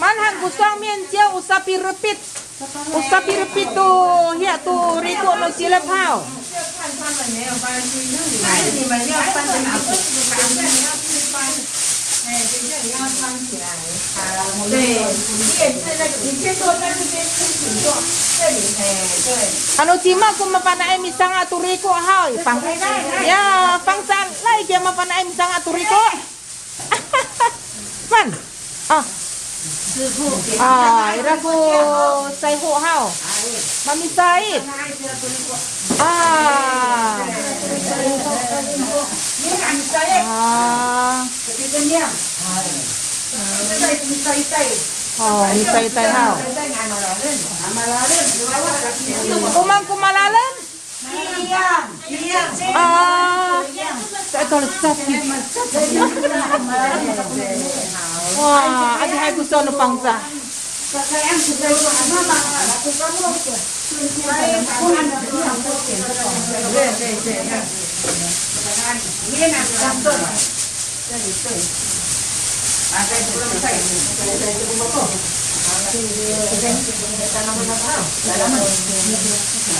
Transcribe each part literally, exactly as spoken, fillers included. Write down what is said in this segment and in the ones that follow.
Maan han ko 双面胶 o sapirepit. O sapirepit to hiya to riko' no silep haw. Ano cima ko mafana'ay misanga' to riko' haw, i Pang, ya, Pangcah, lay kiya mafana'ay misanga' to riko'. Maan. A. A, ira ko sayho haw. Mamisayit. A. A. O, misayitay haw. O maan ko malalem? A, sa ito, let's stop. Wa, adihay ko sowal no Pangcah.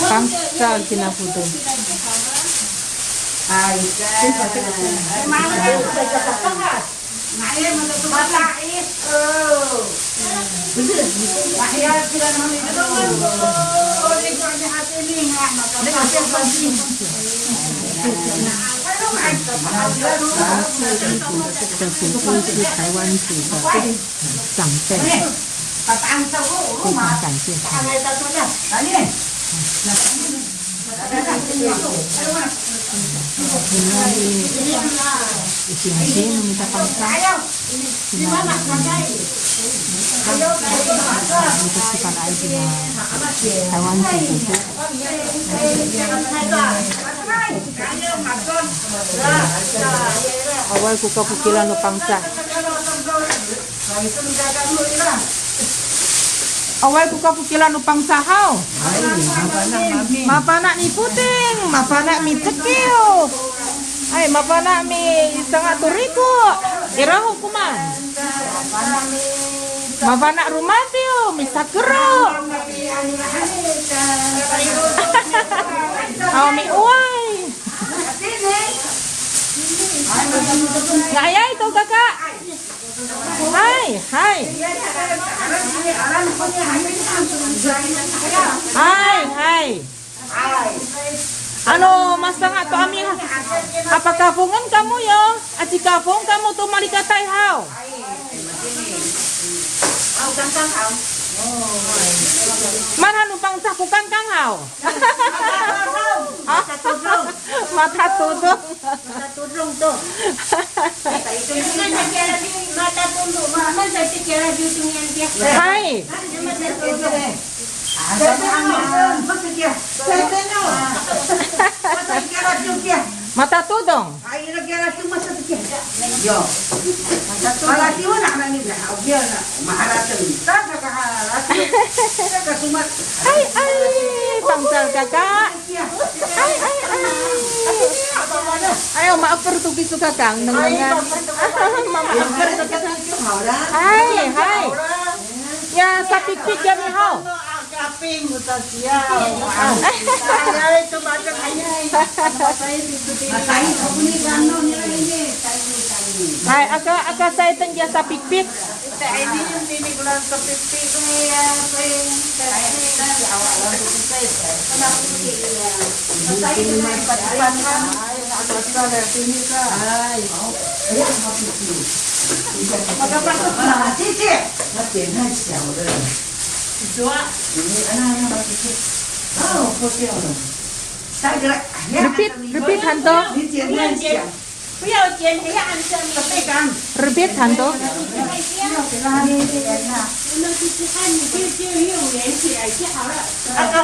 Pangcah kina Foting. Awaay ko kafokilan no Pangcah. Awaay ko kafokilan no Pangcah haw. Mafana' ni Foting, mafana' micekiw. Ay, mafana' misanga' to riko'. Ira ho komaen. Mafana' romadiw, misakero. Aw, mi'oway. Nga'ayay to, kaka. Hay, hay. Hay, hay. Ano, masanga' to ami ha, a pakafongen kamo yo. A cikafong kamo to malikatay haw. Maan han no Pangcah ko kangkang haw. Matatodong. Matatodong. Matatodong to. Hay. Matatodong. Ay, ay, Pangcah kaka. Ay, ay, ay. Ay, o maeker to kiso kaka, nengnengan. Mamaeker to kaka. Hay, hay. Ya sapikpik kami haw. Kaping, utas ya. Ay, ay, tumatang, ay, ay. Hay, aka, aka saiten ya sapikpik. Repeat, repeat han to. 不要剪，不要按这里。Repeat han to. 那个